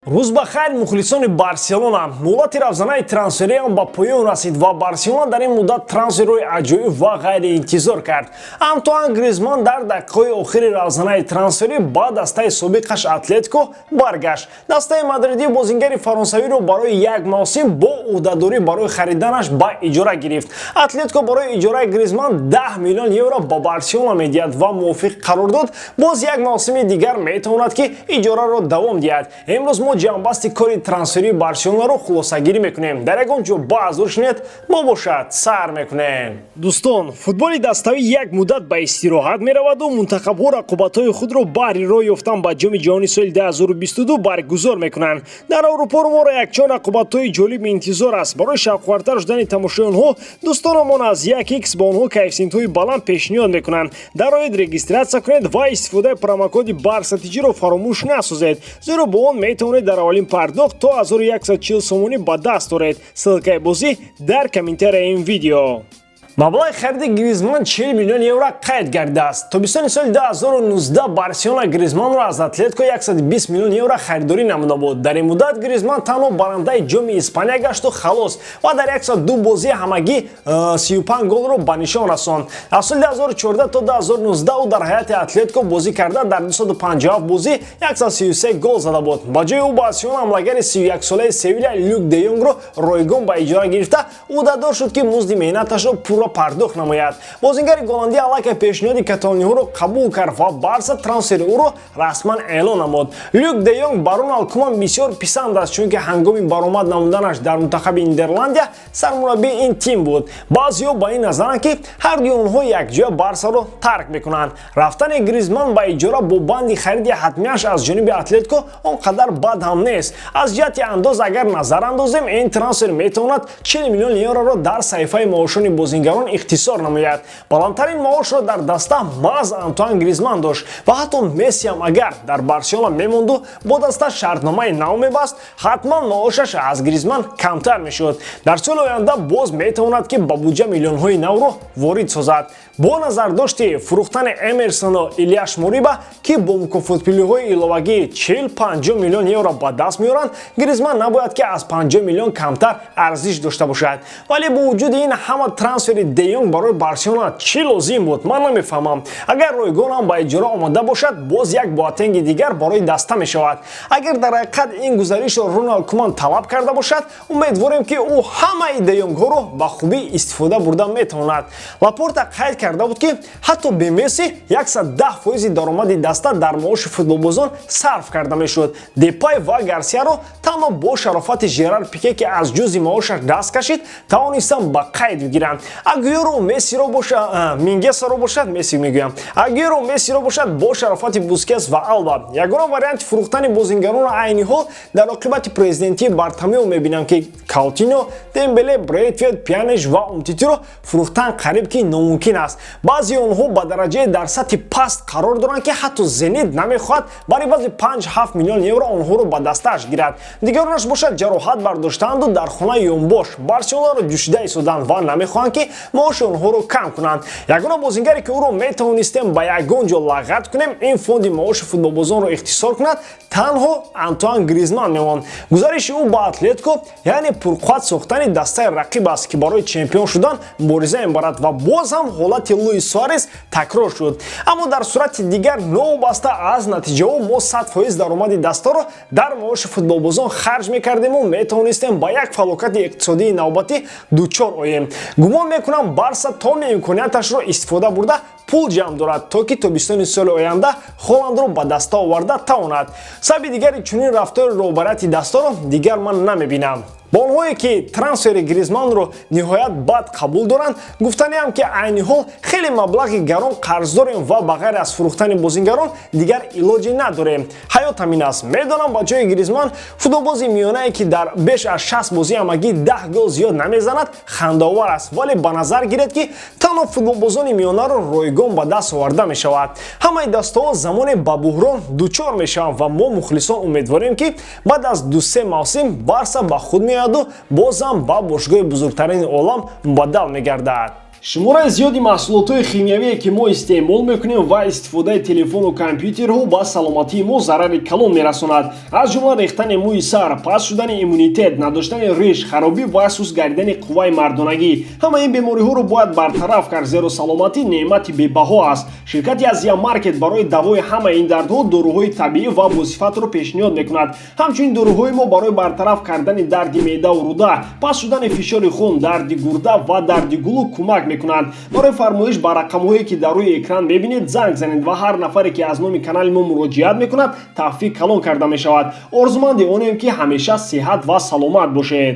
Рӯз ба хайр, мухлисони Барселона! Муҳлати равзанаи трансфериам ба поён расид ва Барселона дар ин муддат трансферҳои аҷоиб ва ғайриинтизор кард. Антуан Гризман дар дақиқаҳои охири равзанаи трансферӣ ба дастаи собиқаш Атлетико баргашт. Дастаи мадридӣ бозингари фаронсавиро барои як мавсим бо ӯҳдадорӣ барои хариданаш ба иҷора гирифт. Атлетико барои иҷораи Гризман 10 миллион евро ба Барселона медиҳад ва мувофиқи қарордод боз як мавсими дигар метавонад, ки иҷораро давом диҳад. Имрӯз мо ҷамъбасти кори трансферии Барселонаро хулосагирӣ мекунем. Дар ягон ҷо баъзур шинед, мо бошад сар мекунем. Дӯстон, футболи даставӣ як муддат ба истироҳат мераваду мунтахабҳо рақобатҳои худро баҳри роҳ ёфтан ба Ҷоми ҷаҳони соли 2022 баргузор мекунанд. Дар Аврупо моро якчанд рақобатҳои ҷолиб интизор аст. Барои шавқовартар шудани тамошои онҳо дӯстономон аз 1x ба онҳо коэффисиентҳои баланд пешниҳод мекунанд. Дароед, регистрация кунед ва истифодаи промокоди БАРСАТИҷиро фаромӯш насозед, зеро бо он метавонед дар аввалин пардохт то 1140 сомонӣ ба даст оред. Ссылкаи бозӣ дар комментарияи ин видео. Маблағи хариди Гризман 40 миллион евро қайд гардидааст. Тобистони соли 2019 Барселона Гризманро аз Атлетико 120 миллион евро харидорӣ намуда буд. Дар ин муддат Гризман танҳо барандаи Ҷоми Испания гашту халос ва дар 102 бозӣ ҳамагӣ 35 голро ба нишон расонд. Аз соли 2014 то 2019 ӯ дар ҳайати Атлетико бозӣ карда, дар 257 бозӣ 133 гол зада буд. Ба ҷои ӯ Барселона ҳамлагари 31-солаи Севиля Люк де Йонгро ройгон ба иҷора гирифта, ӯҳдадор шуд, ки музди меҳнаташро пурра пардохт намояд. Бозингари голландӣ аллакай пешниҳоди каталониҳоро қабул кард ва Барса трансфери ӯро расман эълон намуд. Люк де Йонг ба Роналд Куман бисёр писанд аст, чунки ҳангоми баромад намуданаш дар мунтахаби Нидерландия сармураббии ин тим буд. Баъзеҳо ба ин назаранд, ки ҳардуи онҳо якҷоя Барсаро тарк мекунанд. Рафтани Гризман ба иҷора бо банди хариди ҳатмиаш аз ҷониби Атлетико он қадар бад ҳам нест. Аз ҷиҳати андоз агар назар андозем, ин трансфер метавонад 40 миллион евроро дар саҳифаи маошони бозингарон ихтисор намояд. Баландтарин маошро дар даста маҳз Антуан Гризман дошт ва ҳатто Мессиам агар дар Барселона мемонду бо даста шартномаи нав мебаст, ҳатман маошаш аз Гризман камтар мешуд. Дар соли оянда боз метавонад, ки ба буҷа миллионҳои навро ворид созад. Бо назардошти фурӯхтани Эмерсону Илияш Мориба, ки бо мукофотпулиҳои иловагии 40-50 миллион евро ба даст меоранд, Гризман набояд, ки аз 50 миллион камтар арзиш дошта бошад. Вале бо вуҷуди ин ҳама трансфери де Йонг барои Барселона чӣ лозим буд, ман намефаҳмам. Агар ройгон ҳам ба иҷора омода бошад, боз як Боатенги дигар барои даста мешавад. Агар дар ҳақиқат ин гузаришро Роналд Куман талаб карда бошад, умедворем, ки ӯ ҳамаи де Йонгҳоро ба хубӣ истифода бурда метавонад. Лапорта қайд карда буд, ки ҳатто бе Месси 110 фоизи даромади даста дар маоши футболбозон сарф карда мешуд. Депай ва Гарсияро танҳо бо шарофати Жерар Пике, ки аз ҷузъи маошаш даст кашид, тавонистанд ба қайд бигиранд. Агуэро Мессиро боша, Мингесаро бошад, Месси мегӯям, Агуэро Мессиро бошад, бо шарофати Бускес ва Алба. Ягона варианти фурӯхтани бозингаронро айни ҳол дар оқибати президентии Бартомео мебинам, ки Каутино, Дембеле, Брейтвейт, Пьяниш ва Умтитиро фурӯхтан қариб ки номумкин аст. Баъзеи онҳо ба дараҷаи дар сатҳи паст қарор доранд, ки ҳатто Зенит намехоҳад бар ивази 5-7 миллион евро онҳоро ба дастааш гирад. Дигаронаш бошад, ҷароҳат бардоштаанду дар хонаи ёнбош Барселонаро ҷӯшида истоданд ва намехоҳанд, ки маоши онҳоро кам кунанд. Ягона бозингаре, ки ӯро метавонистем ба ягон ҷо лағат кунем, ин фонди маоши футболбозонро ихтисор кунад, танҳо Антуан Гризман мемонд. Гузариши ӯ ба Атлетико яъне пурқувват сохтани дастаи рақиб аст, ки барои чемпион шудан мубориза мебарад, ва боз ҳам ҳолати Луис Суарес такрор шуд. Аммо дар сурати дигар, новобаста аз натиҷаҳо, мо 100% даромади дастаро дар маоши футболбозон харҷ мекардему метавонистем ба як фалокати иқтисодии навбатӣ дучор оем. Гумон мекунам, Барса томи имконияташро истифода бурда, пул ҷамъ дорад, то ки тобистони соли оянда Холандро ба даста оварда тавонад. Сабаби дигари чунин рафтори роҳбарияти дастаро дигар ман намебинам. Ба онҳое, ки трансфери Гризманро ниҳоят бад қабул доранд, гуфтаниам, ки айни ҳол хеле маблағи гарон қарз дорем ва ба ғайр аз фурӯхтани бозингарон дигар илоҷе надорем. Ҳаёт ҳамин аст. Медонам, ба ҷои Гризман футболбози миёнае, ки дар беш аз 60 бозӣ ҳамагӣ 10 гол зиёд намезанад, хандаовар аст, вале ба назар гиред, ки танҳо футболбозони миёнаро ройгон ба даст оварда мешавад. Ҳамаи дастаҳо замоне ба буҳрон дучор мешаванд ва мо, мухлисон, умедворем, ки баъд аз 2-се мавсим Барса ба худ меояду бозам ба бошгоҳи бузургтарини олам мубаддал мегардад. Шумораи зиёди маҳсулотҳои химиявие, ки мо истеъмол мекунем, ва истифодаи телефону компютерҳо ба саломатии мо зарари калон мерасонад. Аз ҷумла рехтани мӯи сар, паст шудани иммунитет, надоштани риш, харобӣ ва суст гардидани қувваи мардонагӣ. Ҳамаи ин бемориҳоро бояд бартараф кард, зеро саломатӣ неъмати бебаҳо аст. Ширкати Азия Маркет барои давои ҳамаи ин дардҳо доруҳои табиӣ ва босифатро пешниҳод мекунад. Ҳамчунин доруҳои мо барои бартараф кардани дарди меъдаву рӯда, паст шудани фишори хун, дарди гурда ва дарди гулӯ кӯмак мекунанд. Барои фармоиш ба рақамҳое, ки дар рӯи экран мебинед, занг занед ва ҳар нафаре, ки аз номи канали мо муроҷиат мекунад, тахфиф калон карда мешавад. Орзуманди онем, ки ҳамеша сиҳат ва саломат бошед.